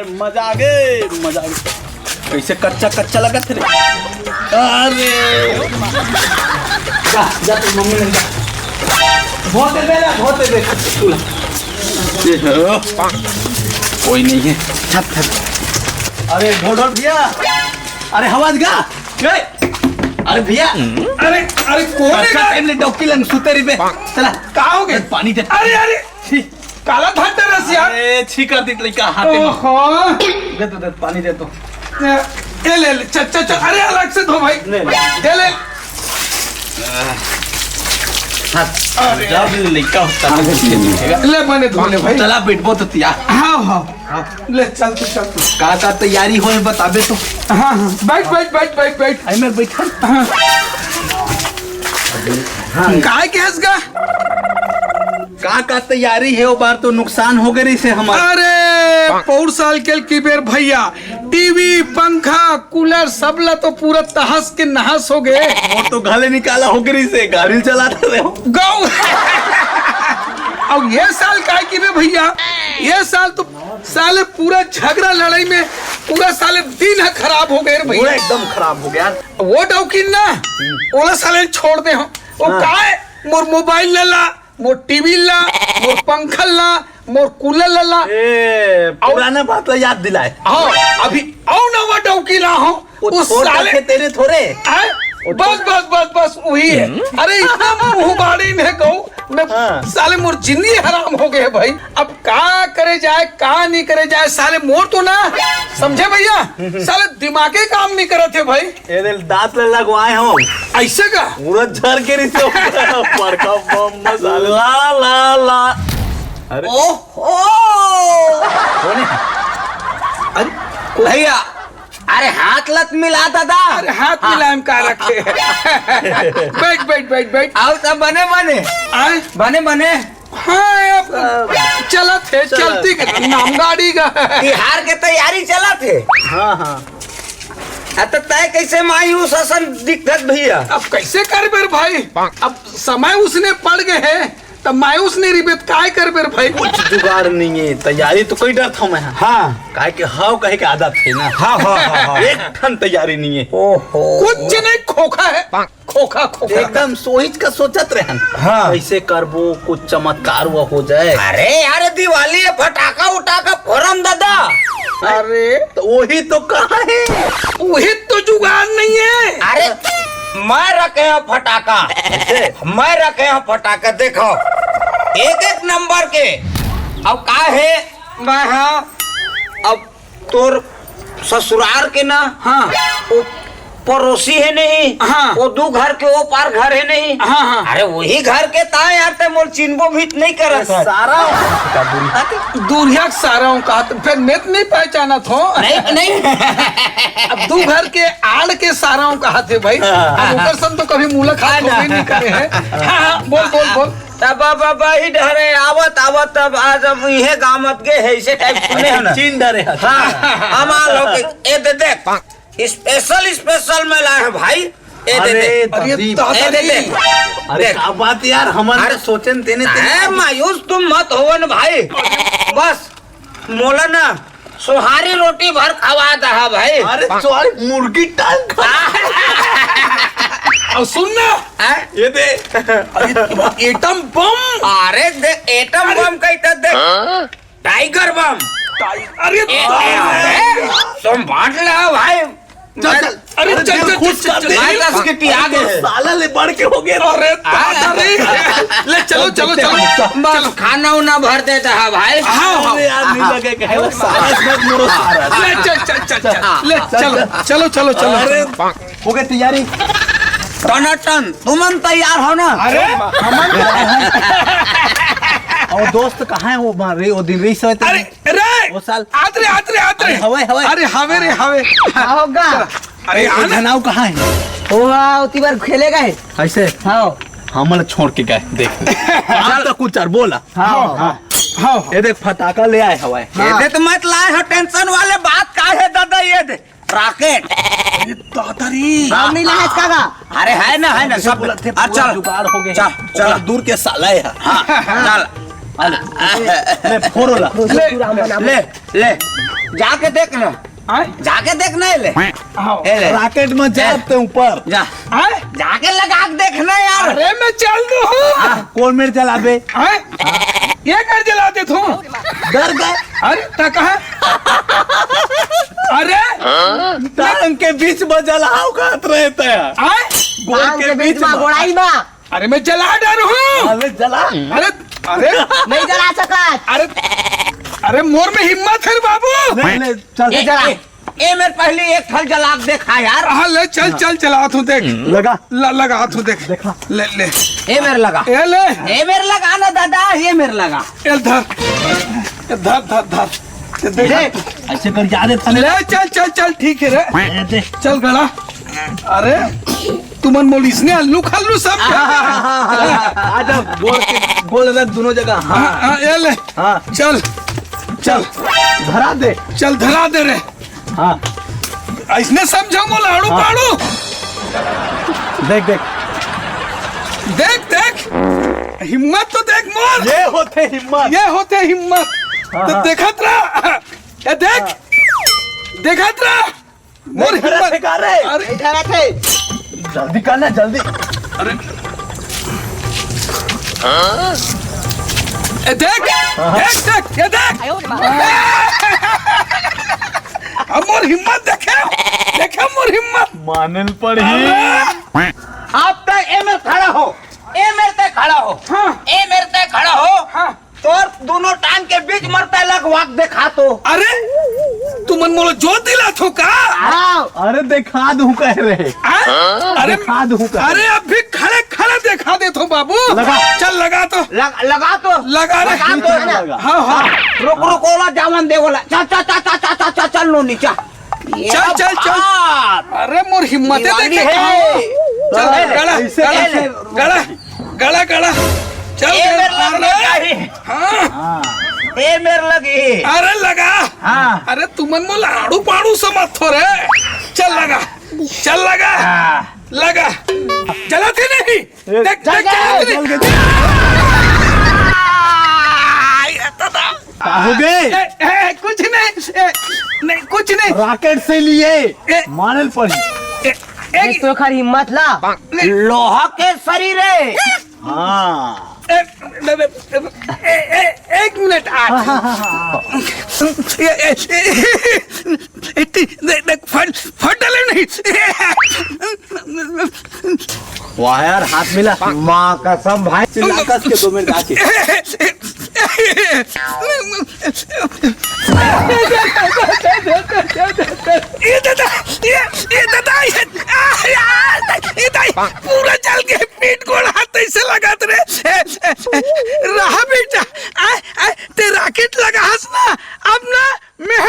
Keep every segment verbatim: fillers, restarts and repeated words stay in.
मजा आ गे, मजा आ गे। कैसे कच्चा कच्चा लगत हे रे। अरे जा, जा, तू मम्मी ले जा। बहुत दे दे, बहुत दे दे। तू ला। ये लो। कोई नहीं है। थक, थक। अरे ढोल ढोल भैया। अरे हवा गा। ए, अरे भैया। अरे, अरे, कौन है? अच्छा टाइम ले डौकी लंग सुते रहिबे। चला। का हो गे? पानी दे। अरे, अरे। छी। काला धर दे रस यार। अरे, छी कर दित लइका हाथे में। ओहो। दे तो, दे, पानी दे तो। ए, ए ले, ले, चल, चल, चल। अरे, अलग से धो भाई। ले, ले। दे ले। हाँ, अरे। जब लइका होता है, ले, मैंने धो ले भाई। चला, बैठबो तो तिया। हाँ, हाँ। हाँ। ले, चल तू, चल तू। का, का तैयारी होए, बताबे तो। हाँ, हाँ। बैठ, बैठ, बैठ, बैठ, बैठ। आई मैं बैठा। हाँ। हाँ। काय के हंस गा? का, का तैयारी हे, ओ बार तो नुकसान हो गे रहिसे हमर। अरे, पौर साल के की बेर भैया, टीवी, पंखा, कूलर, सब ला तो पूरा तहस के नहस हो गे। मोर तो घले निकाला हो गे रहिसे, गाड़ी चलात रहे हो। गौ। अब ये साल काय की बे भैया, ये साल तो साले पूरा झगड़ा लड़ाई में पूरा साले दिन ह खराब हो गे रे भैया। पूरा एकदम खराब हो गया। वो डौकी ना, ओला साले छोड़ दे हो। वो हाँ। काय, मोर मोबाइल ला ला, मोर टीवी ला, मोर पंखा ला, मोर कूलर ला ला। ए, अउ पुराना बात ला याद दिलाए। हाँ, अभी अउ नवा डौकी ला हो। वो वो छोड़ साले के तेरे थोड़े। हैं? वो बस, छोड़ बस, बस, बस, वही है। हम्म। अरे, इतना मुंह बाड़ी में कहूँ, मैं हाँ। साले मोर जिंदगी हराम हो गे हे भाई। अब का करे जाए, का नहीं करे जाए, साले मोर तो ना, समझे भैया? साले दिमागे काम नहीं करत हे भाई। ए दे दांत ल लगवाए हो। ऐसे का? पूरा झर के रिश्ते हो गया। बड़का बम मसाला। ला, ला, ला। अरे। ओहो। कौन है? अरे, भैया, अरे हाथ लत मिला दादा। अरे हाथ हाँ। मिलाए में का रखे? बैठ, बैठ, बैठ, बैठ। आओ सब बने बने। आए? बने बने। हाँ, अब चलत हे, चलत। चलती के नाम गाड़ी का। तिहार के तैयारी चलत हे। हाँ, हाँ। आ, त तय कैसे मायूस असन दिखत भैया? अब कैसे करबे रे भाई? अब समय उसने पड़ गए है, त मायूस नहीं रहिबे त काय करबे रे भाई? कुछ जुगाड़ नहीं है, तैयारी तो कई डरत हंव मैं। हाँ। काय के हव कहे के आदत है ना। हाँ, हाँ, हाँ, हाँ। एक ठन तैयारी नहीं है। ओहो। कुछ नहीं, खोखा है। खोखा, खोखा। एकदम सोहिच का सोचत रहन। हाँ। कैसे करबो, कुछ चमत्कार हुआ हो जाए। अरे यार, दिवाली है, फटाका उटाका फोरम दादा। अरे। तो वही तो कहा है। वही तो जुगाड़ नहीं है। अरे, मैं रखे हैं फटाका। कैसे? मैं रखे हैं फटाका, देखो। एक एक नंबर के। अब का है, मैं हाँ, अब तोर ससुरार के ना, हाँ। वो पड़ोसी है नहीं, हाँ। वो दू घर के वो पार घर है नहीं, हाँ, हाँ। अरे वही घर के ता यार, ते मोल चिन्हबो भी नहीं करत है। सारा का दूरी। दूरिया के सारा हूँ कहा, तो फिर मैं तो नहीं पहचानत हूँ। नहीं, नहीं। अब दू घर के आड़ के सारा हूँ कहा थे भाई। हाँ। अब ओकर सन तो कभी मुलाकात हाँ, होबे ना। नहीं करे है। हाँ, हाँ, बोल, बोल, बोल। तब अब, अब ही डरे आवत, आवत तब आज अब इहे गामत गे है, इसे टाइप सुने हो ना। चीन डरे है। हाँ, हमार लोग के, ए दे देख, स्पेशल, स्पेशल में लाए हैं भाई। ए दे अरे दे। अरे दादी। दादा ए दे रे। दे। अरे देख। का बात यार, हमन अरे तो सोचन तेने, तेने। अरे मायूस तुम मत होवन भाई। बस मोला ना सोहारी रोटी भर खवा दहा भाई। अरे सॉरी, मुर्गी टांग खा। अब सुन ना। हैं? ये दे। अरे एटम बम। अरे देख, एटम अरे। बम कही त देख। हाँ? Tiger bomb. टाइ-, अरे ए, ए, बाप रे। ए, तुम बांट ले भाई। चल, चल। अरे, अरे, चल, दिल चल, खुश चल, कर चल, दे। चल। मैं दस के टिया अरे, गए। साला ले बढ़ के हो गए। अरे, आ। दादा रे। ले, चलो, चलो, चलो, चलो। बस, चलो। खाना उना भर देता है भाई। हाँ, हाँ। अरे यार, नहीं लगे, कहे वो सारस मत मोरो सारस। ले, चल, चल, चल, चल। हाँ। ले, चल, चलो, चल। चलो, चलो, चलो। अरे, हो गई तैयारी। टनाटन, तुमन तैयार हो ना? अरे, हमन और दोस्त कहाँ है वो, वहाँ रे, वो दिन रही सोए थे। अरे, रे! वो साल। आत रे, आत रे, आत रे। अरे, हवे, हवे। अरे, हवे रे, हवे। का होगा? अरे, ए, ए, आना। धनाव कहाँ है? वो, हाँ, उतनी बार खेलेगा है। ऐसे? हाँ। हमला छोड़ के गए, देख। हम तो कुछ और बोला। हाँ। हाँ, हाँ। ये देख, फटाका ले आए हवाए। हाँ। ये दे तो मत लाए हो, टेंशन वाले बात का है दादा, ये दे। रॉकेट। ये दादा रे। हम नहीं लाए इसका का? अरे है ना, है ना, सब। बोला थे, अच्छा, पूरा चल। जुगाड़ हो गया। चल, चल। दूर के साला है। हाँ, चल। ले, फोड़ो ला। ले, ले, ले। जाके देख ना। आय? जाके देख ना, ले। हाँ। ए, ले। रॉकेट में जा, ए। ते ऊपर। जा। आय? जाके लगा के देख ना यार। अरे, मैं चल दूँ हूँ। हाँ, कौन मेरे चलाबे? आय? ये कर जला दे तू। डर गए? अरे, त कहा? अरे? टांग के बीच में जलाओ कहत रहे थे। आय? गोड़ टांग के के बीच बीच में, में। गोड़ाई में। अरे मैं जला डालूं। अरे जला। अरे, अरे। नहीं जला सकत। अरे, अरे मोर में हिम्मत है रे बाबू। नहीं, नहीं, चल। ए, जला। ए, ए मेरे पहले एक ठल जला के देखा यार। हाँ, ले चल, चल, जला तू देख। लगा। ल-, लगा तू देख। देखा। ले, ले। ए मेरे लगा। ए ले। ए मेरे लगा ना दादा, ये मेरे लगा। ए धर। ए धर, धर, धर। ये देख। ले। ऐसे कर याद है थाने। ले, चल, चल, चल, ठीक है रे। ए दे। चल गड़ा। अरे, तुमन मोलिस ने आलू खालू सब। आ जा, गोल के, गोल रख दोनों जगह। हाँ, हाँ। हाँ, ये ले। हाँ। चल, चल। धरा दे। चल, धरा दे रे। हाँ। इसने समझा मोला, आड़ू हाँ। पाड़ू। देख, देख। देख, देख। हिम्मत तो देख मोर। ये होते हिम्मत। ये होते हिम्मत। हाँ, तो हाँ। देखत रहा। ए देख। हाँ। देखत रहा। मोर नहीं, हिम्मत। ठहरा थे, का रे? अरे। नहीं ठहरा थे। जल्दी कर ना, जल्दी। अरे। ए देख, हाँ, हाँ। देख, देख, ये देख। अब मोर हिम्मत देखे, देखे मोर हिम्मत। मानल पड़ही। अरे। आप तो ए मेर खड़ा हो, ए मेर ते खड़ा हो, हाँ। ए मेर ते खड़ा हो। हाँ। तोर दोनों टांग के बीच मरता लगवा के देखा तो। अरे, तुमन मोला जोत दिलाथो का? हाँ। अरे, देखा दूं कह रहे। हाँ? अरे, देखा दूं कह अरे, रहे। अभी खड़े खड़े देखा देथो बाबू। लगा। चल, लगा तो। लग-, लगा तो। लगा रे। लगा तो, है ना? लगा। हाँ, हाँ। रुक, रुक, ओला जावन दे, ओला। चल, चल, चल, चल, लो नीचा। ये चल, चल, चल। बात। अरे, मोर हिम्मत है, दीवानी देखे है। कहाँ? चल, अरे, गड़ा, ऐसे, गड़ा, ऐसे। गड़ा। गड़ा, गड़ा। चल, ए, गड़ा। मेर लग अरे। गई। हाँ। हाँ। ए, मेर लगी। अरे, लगा। हाँ। अरे, तुमन मोला आड़ू पाड़ू समझ थो रे। चल, लगा। चल, लगा। हाँ। लगा। जला थे नहीं? ए, देख, जल देख, गया, जला थे जल नहीं? गया। आ, ये तो था। का हो गए? ए, ए, कुछ नहीं। ए, नहीं, कुछ नहीं। रॉकेट से लिए। ए। मारल पड़ी। ए, ए, देख तो एकर हिम्मत ला। नहीं। लोहा के शरीर है। हाँ। ए, ए, ए, ए, एक मिनट आ। हाँ, हाँ, हाँ, हाँ। ए, ए, ए, ए, टी-, देख, देख, फट, फट डाले नहीं। वाह यार, हाथ मिला। माँ कसम भाई, चिल्ला कस के दो मिनट आके। ये दादा, ये, ये दादा, ये, आ, यार, ये दाई, पूरा जल के पीठ गोड़ हाथ ऐसे लगात रे। ए, ए, ए, रहा बेटा, आ, आ, ते रॉकेट लगा हस ना, अब ना मैं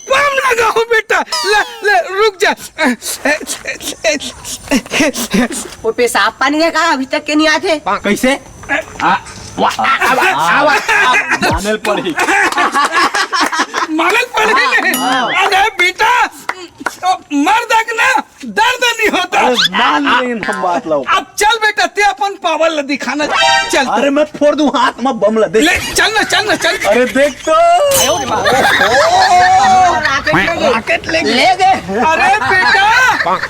बम लगाऊं बेटा। ले, ले, रुक जा। वो पेशाब पानी है का? अभी तक के नहीं आते? कैसे? आ, वाह, आ, आ, आ, आ, आ, मानल पड़ी। मानल पड़ी हाँ, नहीं। हाँ। अरे बेटा, मर्द के ना दर्द नहीं होता। अरे, मान लेन हम बात लो। अब चल बेटा, ते अपन पावर ला दिखाना। चल। अरे, मैं फोड़ दूं हाथ में बम ला, देख। ले, चल ना, चल ना, चल। अरे, देख तो। रॉकेट लेके। ले गए। अरे बेटा,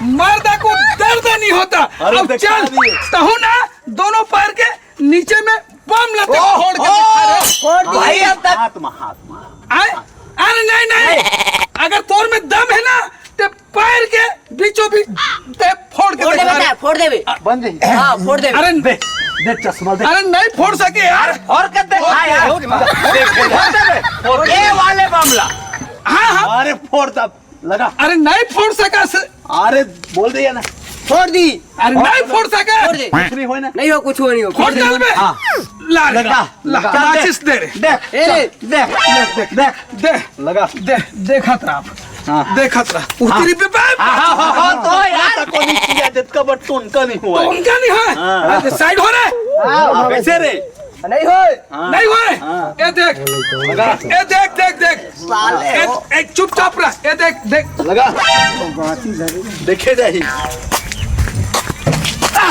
मर्द को दर्द नहीं होता। अरे, अब दिखा चल, दिए। तहु ना दोनों पैर के नीचे में बम लते ओ, फोड़ के ओ, दिखा रहे। फोड़ दिए। भाई, अब तक हाथ में, हाथ में। आए? अरे नहीं, नहीं, अगर तोर में दम है ना, ते पैर के बीचों बीच ते फोड़ के फोड़ दिखा देबे रहे। का? फोड़ देबे। बन जाई। हाँ, फोड़ देबे। अरे दे, दे चश्मा दे। अरे नहीं फोड़ सके यार। और के देखा यार। फोड़ देबे। ए वाले बम ला। हाँ, हाँ। अरे फोड़ दब। लगा। अरे नहीं फोड़ सका से। अरे बोल दे ना। फोड़ दी। अरे नहीं फोड़ सका। फोड़ दे। कुछ नहीं होय ना। नहीं हो, कुछ हो नहीं हो। फोड़ डाल बे। हाँ। ला रे, लगा, ला, लगा। माचिस दे रे। देख, ए रे। देख, देख, देख, देख। दे। लगा। दे, देखत रहा। हाँ। देखत रहा। हाँ। उतरी पे बाप। हाँ, हाँ, हाँ, हाँ, तो यार। कोनी किया जितका बट तो उनका नहीं हुआ तो है। उनका नहीं है। हाँ। अरे, साइड हो रे। हाँ, कैसे रे? नहीं होय। हाँ। नहीं होय। हाँ। ए देख। लगा। ए देख, देख, देख। साले ए, हो। ए, चुपचाप रह। ए देख, देख। लगा। देखे जाही। आ!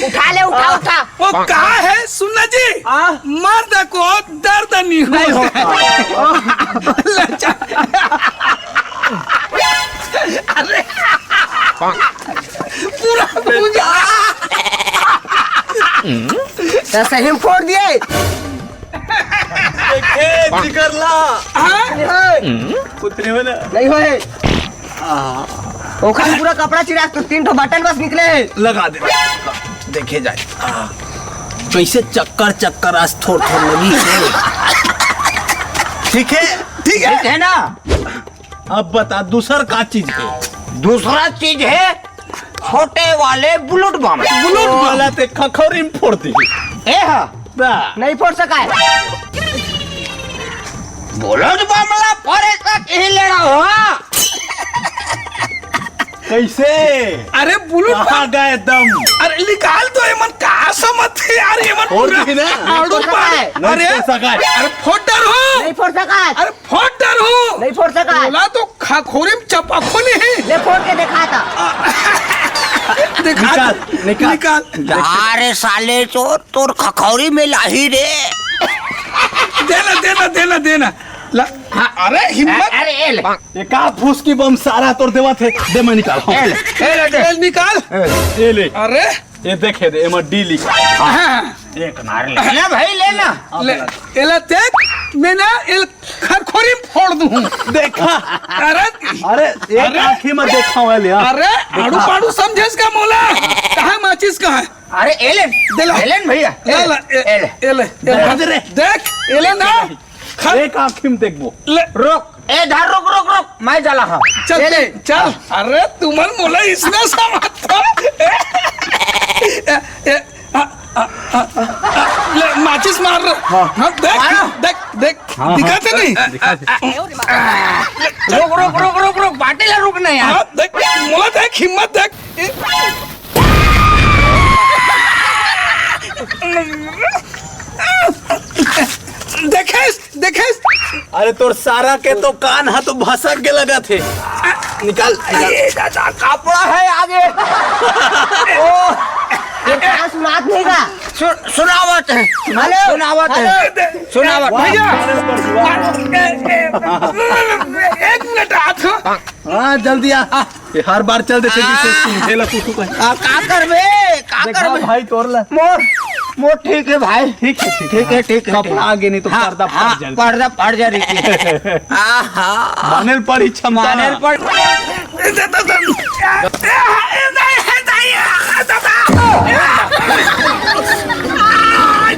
उठा ले, उठा, उठा। वो कहा है, सुनना जी, हाँ? मर्द को दर्द नहीं होता। अरे, पूरा पूजा। तो सही में फोड़ दिए। देखे, जिगर ला। हाँ? कुछ नहीं होना। नहीं होए। ओखर पूरा कपड़ा चिरा, तो तीन ठो बटन बस निकले हे। लगा दे, देखे जाए। आ, कैसे चक्कर चक्कर आज थोर थोर लगी हे। ठीक है, ठीक है। ठीक है ना? अब बता, दूसर का चीज है? दूसरा चीज है छोटे वाले बुलेट बम। बुलेट वाला ते खखौरी में फोड़ दी। ए हा। नहीं फोड़ सका है। बुलेट बम ला फोड़े तक ही लेना हुआ। कैसे? अरे बुलेट कहाँ बम। गए दम? अरे निकाल तो, एमन का समझ थे यार, एमन फोड़ पूरा दी ना। आड़ू नहीं फोड़ सका है। अरे, नहीं फोड़ सका है। अरे फोड़ डार हो। नहीं फोड़ सका है। अरे फोड़ डार हो। नहीं फोड़ सका है। बोला तो खखोरी में चपाखो नहीं। ले फोड़ के दिखा था। दिखा निकाल, दे। निकाल। निकाल। जा रे साले चोर, तोर खखौरी में लाही रे। देना, देना, देना, देना। ला, हाँ, अरे हिम्मत। अरे ए ले। ये का फुसकी बम सारा तोर देवा थे, दे मैं निकाल। ए ले, ए ले, दे। ए, निकाल। ए ले। अरे ये देखे दे, एमा डी लिखा। हाँ। एक मार ले। ले भाई, ले ना। ले, एला देख, मैं ना एल खरखोरी में फोड़ दूँ। देखा। अरे, अरे, एक अरे, आँखी में देखा हुआ लिया। अरे, देखा। आड़ू पाड़ू समझेस का मोला? कहाँ माचिस कहाँ है? अरे, एले, दे ला। एले न भैया। ला, ला, ए-, एले। एले, एले। दे दे रे। देख, एले ना। खा। एक आँखी में देखबो। ले। रुक, ए, धर, रुक, रुक, रुक, मैं जला हूँ। चल, ए, चल, चल। अरे, तुमन मोला इसने समझता। ए, ए, आ, आ, आ, आ, आ, ले, माचिस मार रे। हाँ। हाँ, देख, मारो। देख, देख, हाँ, दिखाते हाँ। नहीं? दिखाते। रुक, रुक, रुक, रुक, रुक, बाटे ला रुक ना यार। हाँ, देख, मोला देख, हिम्मत देख। देखेस, देखेस। अरे तोर सारा के तो कान हा तो भसक के लगत हे। निकाल, निकाल। अरे दादा, कपड़ा है आगे। ओ, ये क्या सुनात नहीं का? सु-, सुनावत है। हेलो, सुनावत है। हेलो। सुनावत है। भैया, ए, ए, एक मिनट, हाथ। हाँ, जल्दी आ। ये हर बार चल देथे, आ। जैसे तुम झेला कुछ कहे। आ, का करबे? का देखा करबे? भाई, तोर ला। मोर, मोर ठीक है भाई। ठीक है, ठीक है। ठीक है, ठीक है, कपड़ा ठीक है। आगे नहीं तो हाँ, पर्दा हाँ, फट जाए। पर्दा फट जा रही थी। आहा। मानेल पड़ी क्षमता। मानेल पड़ी।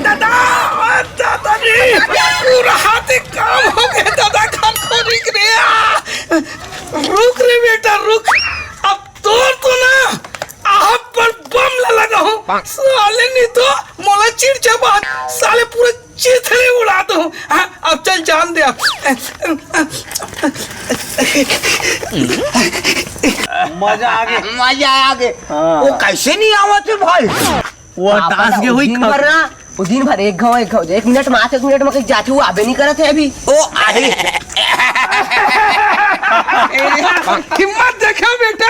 दादा, दादा रे, पूरा हाथी काम हो गया, दादा, खरखोरी के रे। रुक रे बेटा, रुक। अब तोर तो ना, आप पर बम ला लगा हूँ। साले नहीं तो मोला चिढ़ चबा, साले पूरा चिथड़े उड़ा दो। हाँ, अब चल जान दे। मजा आ गया। मजा आ गया। हाँ। वो कैसे नहीं आवत है भाई? वो आप टास ना, के हुई दिन खा- भर ना, वो दिन भर एक घाव, एक घाव, एक मिनट में आके, एक मिनट में कहीं जाके वो आबे नहीं करत है अभी। ओ, आहे। हिम्मत देखा बेटा।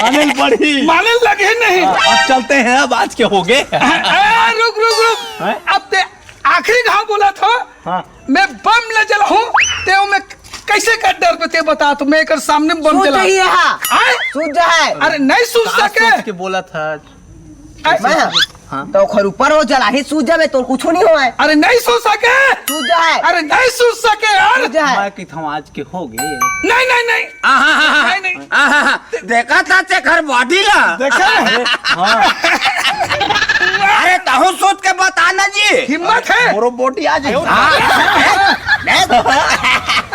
मानेल पड़ी। मानेल लगे नहीं। अब चलते हैं, अब आज के हो गए। आ, रुक, रुक, रुक। हैं? अब ते आखिरी घाव बोला था। हाँ। मैं बम ले जलाऊं, ते मैं कैसे कर डर पे ते बता, तो मैं एकर सामने बम सूझ जला। जाही हा। आय? सूझ जाही। अरे नहीं सूझ का सके। सोच के बोला था? आय? मैं? हाँ। तो ओखर ऊपर हो जलाही, सूझ जाबे, तोर कुछो नहीं होए। अरे नहीं सूझ सके। सूझ जाही। अरे नहीं सूझ सके यार। सूझ जाही। मैं किथम आज के हो गए। नहीं, नहीं, नहीं। आहा, हा, हा। नहीं, नहीं। आहा, हा। देखा था तेखर बॉडी ला। देखा? हाँ। अरे तहु सोच के बता ना जी। हिम्मत है। मोरो बॉडी आ जाए। हाँ।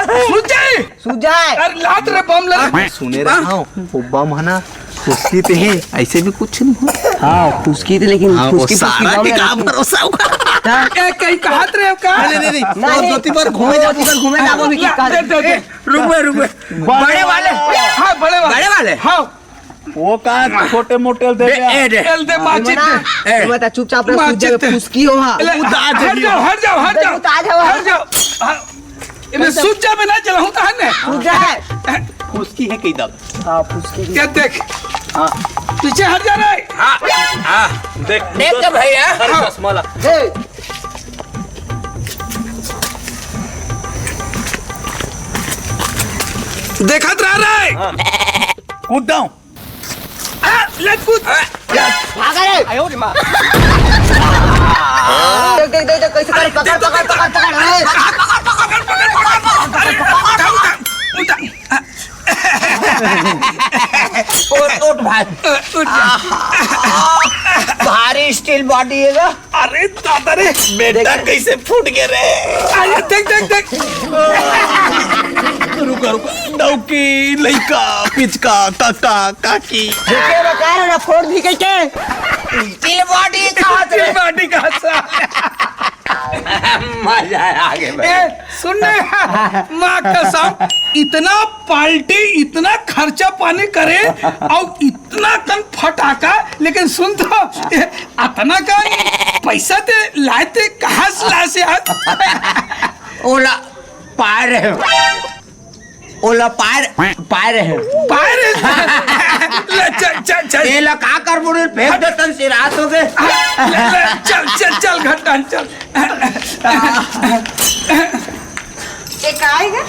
सूझ जाए। सूझ जाए। अरे लात रे बम लगा। मैं सुने रहा हूँ, वो बम है ना, फुसकी ते है, ऐसे भी कुछ नहीं हो। हाँ, फुसकी ते, लेकिन हाँ, वो फुसकी, फुसकी सारा बम के लगा। का भरोसा होगा। हाँ। ए, कहीं कहा रे का? नहीं, नहीं, नहीं, नहीं। नहीं। वो धोती पर घूमे वो जाते। उधर घूमे ना, वो भी क्या दे, दे, दे। रुक बे, रुक बे। बड़े वाले। हाँ, बड़े वाले। बड़े वाले। हाँ। वो का छोटे मोटे दे दे, दे। ए, दे। चल दे, माचिस मना, दे। ए। मत चुपचाप रह, माचिस सूझ जाबे, दे। फुसकी हो, हाँ। ले, उतार दे हट दियो। जाओ, हट जाओ, हट हट जाओ। उतार जाओ, हाँ। हट जाओ। हाँ। इन्हें सूझ जाबे ना जलाऊं तो है ना। सूझ जाए। उसकी है कई दम। हाँ, उसकी भी। क्या देख? हाँ। पीछे हट जा रहा है। हाँ, हाँ, देख, देख तो भैया। अरे हाँ। चश्मा ला। हे। देखत रह रहा है। हाँ। कूद जाऊं। आ, ले कूद। भागा रे। आयो रे माँ। देख, देख, देख, देख, कैसे कर, पकड़, पकड़, पकड़, पकड़, ए। पकड़, पकड़, पकड़, पकड़, पकड़, पकड़, पकड़, पकड़, पकड़, पकड़, पकड़, पकड़, पकड़, पकड़, पकड़, पकड़, उठ, उठ भाई। उठ जा। आहा, भारी steel body है ना। अरे दादा रे, बेटा देख। कैसे फूट गए रे। अरे देख, देख, देख। रुका, रुका। डौकी, लइका, पिचका, काका, काकी। जेके बकार ना फोड़ दी कह के। Steel body कहा थे। Steel body कहा सा। मजा आ गया भाई। ए, सुन ना, माँ कसम, इतना पार्टी, इतना खर्चा पानी करे और इतना कन फटाका, लेकिन सुन तो, ए, अतना कन पैसा ते लाए ते कहाँ से लाए से यार? ओला पाए रहे हो। ओला पाए, पाए रहे हो। पाए रहे हो। ले, चल, चल, चल। ये ला का कर बुड़े? फेंक दे तन से रात हो गए। ले, ले, चल, चल, चल, घटन, चल। ए, काय ग?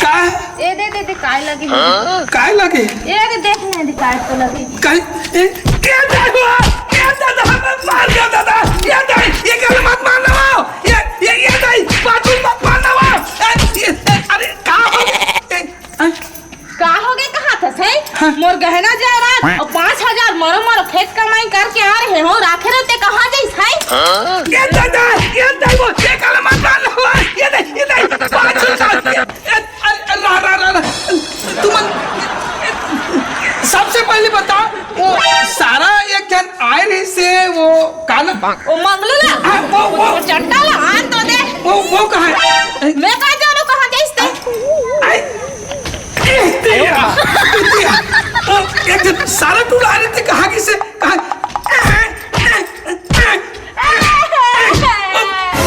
का? ए, दे, दे, दे, काय लगी? हाँ? काय लगी? ए, दे, देख ना, दे, काय तो लगी। काय? ए, ए, दादा, ए, दादा, हमें मार दिया, दादा। ए, दाई, ये क्या मत मारना हो। ये, ये, ये, दाई, बाजू मत मारना हो। ए, ये, ए, अरे, का हो गया? ए, ए, का हो गए कहा था सही? हाँ। मोर गहना जवाहरात और पाँच हजार मरो मरो खेत कमाई करके आ रहे हो, राखे रहते कहाँ जाइस है? ये दादा, ये दाई वो, ये काला मत डाल लो, ये दे, ये दे, पाँच हजार, ये, ये, अरे, अरे, रा, रा, रा, रा, तुमन सबसे पहले बता, वो सारा एक जन आए रही से वो काला वो मंगलू ला। हाँ, वो, वो। वो चट्टा ला, आन तो दे। वो, वो कहाँ है? मैं कहाँ जानू कहाँ जाइस ते? आई, ए, तेरा, तेरा। वो एक दिन सारा टूल आ रहे थे, कहाँ किसे, कहाँ? वो,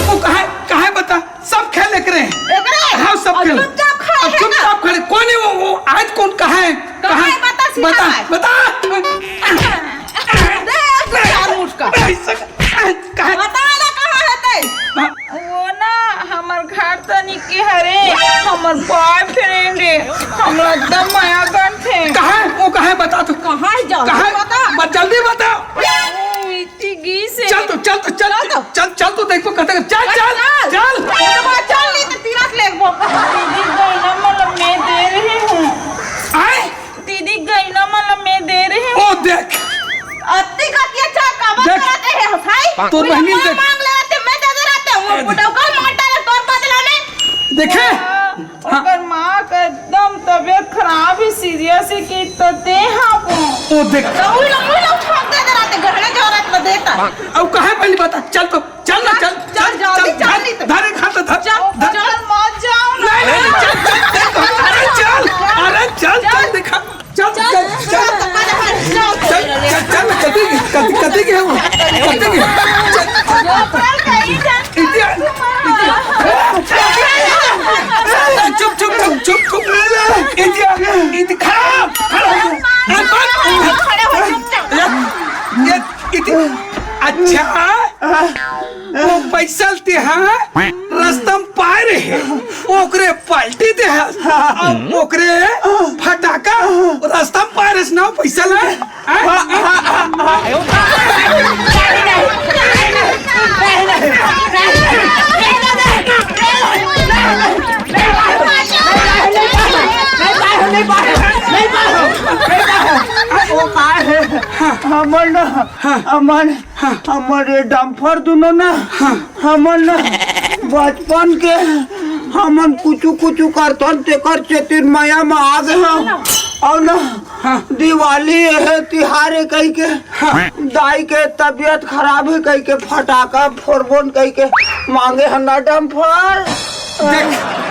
वो कहाँ है, कहाँ है बता? सब खेल एक रहे हैं। एक रहे? हाँ, सब और खेल। चुपचाप खड़े अब हैं ना? चुपचाप खड़े। कौन है वो, वो आयत कौन, कहाँ है? कहाँ है? बता, सीधा बता, है। बता। देख, चार मुठ का। ऐसा, कहाँ है? बता ना, कहाँ है ते? हाँ। वो ना, हमर घर तनी के हरे, हमर boyfriend है, हमरा एकदम मया करथे। कहाँ है? वो कहाँ है? बता तो। कहाँ है? जल्दी कहाँ है? बता। ब-, जल्दी बता। वो इतनी गीस है। चल तो, चल तो, चल, चल तो। चल, चल तो, देखो कते, चल, अरे चल, चल। चल। वो तो बात चल नहीं तो तीरथ लेगबो। दीदी, गहना मला मैं दे रही हूँ। आए? दीदी, गहना मला मैं दे रही हूँ। ओ देख। अत्ती कतिया चार काबर देख। करत रहे हो, भाई? तो कोई बहनी माँ देख। मांग ले रहते, मैं दे दे रहते हूँ। वो ए, बुढ़ऊ का मार डाला तोर बदला में। देखे? हाँ। ओकर माँ का एकदम तबीयत खराब है, serious है कि तो दे हाँ वो। ओ देख। तो उही लोग, उही लोग ठोक दे दे रहते, गहना जवाहरात में देता। अब कहाँ है पहली बात? चल तो, चल ना, चल, चल, चल, जल्दी चल, चल, धर, नहीं तो। धर, एक हाथ धर, चल, धर। चल, मत जाओ ना। नहीं, नहीं, चल, चल, चल, अरे चल, अरे चल, चल, चल, दिखा, चल, चल, चल, चल, चल, चल, चल, चल, कति, कति, कति के हम, कति के, चल, इतिया, इतिया, चुप, चुप, चुप, चुप, चुप, इतिया, इति, खड़ा, खड़ा हो, खड़े हो, चुपचाप। ये, ये, इति, अच्छा, वो पैसा ते हा रस्तम पाए रहे, ओकरे पाल्टी ते हा, अब ओकरे फटाका रस्तम पाए रहे ना पैसा ले। हमर ना, हमर, हमर ये डम्फर दुनो ना, हमर ना बचपन के हमन कुछु कुछु करथन, तेकर चेतिर मया म आ गे हन। अउ ना, हाँ। दिवाली हे, तिहार हे कहिके, हाँ। दाई के तबियत खराब हे कहिके, फटाका फोड़बोन कहिके मांगे हन ना डम्फर। देख,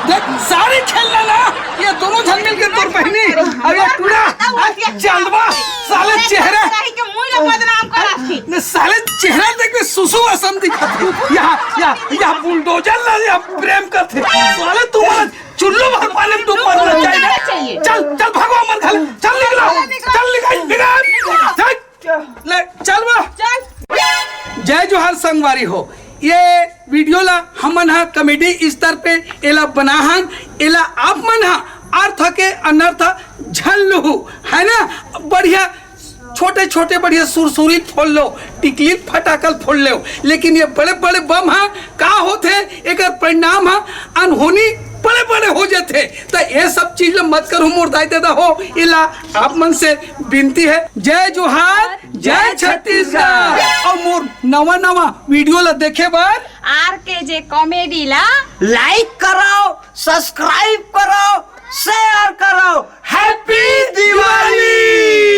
देख, सारे खेल ला ना, ये दोनों झन मिलके तोर बहिनी, अब ये टूरा, आज चंदवा, साले चेहरा। रही के मुंह ला बदनाम करत हे। न साले चेहरा देख के सुसु असम दिखत हे। यहाँ, यहाँ, यहाँ बुलडोजर ला, यहाँ प्रेम करत हे। साले तुम्हारा चुल्लू भर पानी में डूब मरना चाहिए। चल, चल, भागो, हमर घर, चल, निकलो, चल, निकल, निकल, चल। ले, चल बा। चल। जय जोहार संगवारी हो, ये वीडियो ला हमन ह कॉमेडी स्तर पे एला बनाहन, एला आप मन ह अर्थ के अनर्थ झन लुहू, है ना? बढ़िया छोटे छोटे बढ़िया सुरसुरी फोड़ लो, टिकली फटाकल फोड़ लो, लेकिन ये बड़े बड़े बम ह का होथे, एकर परिणाम ह अनहोनी बड़े बड़े हो जाथे। त ये सब चीज ल मत करो मोर दाई ददा हो, इला आप मन से विनती है। जय जोहार, जय छत्तीसगढ़। और मोर नवा नवा वीडियो ला देखे बर आर के जे कॉमेडी ला लाइक करो, सब्सक्राइब करो, शेयर करो। हैप्पी दिवाली।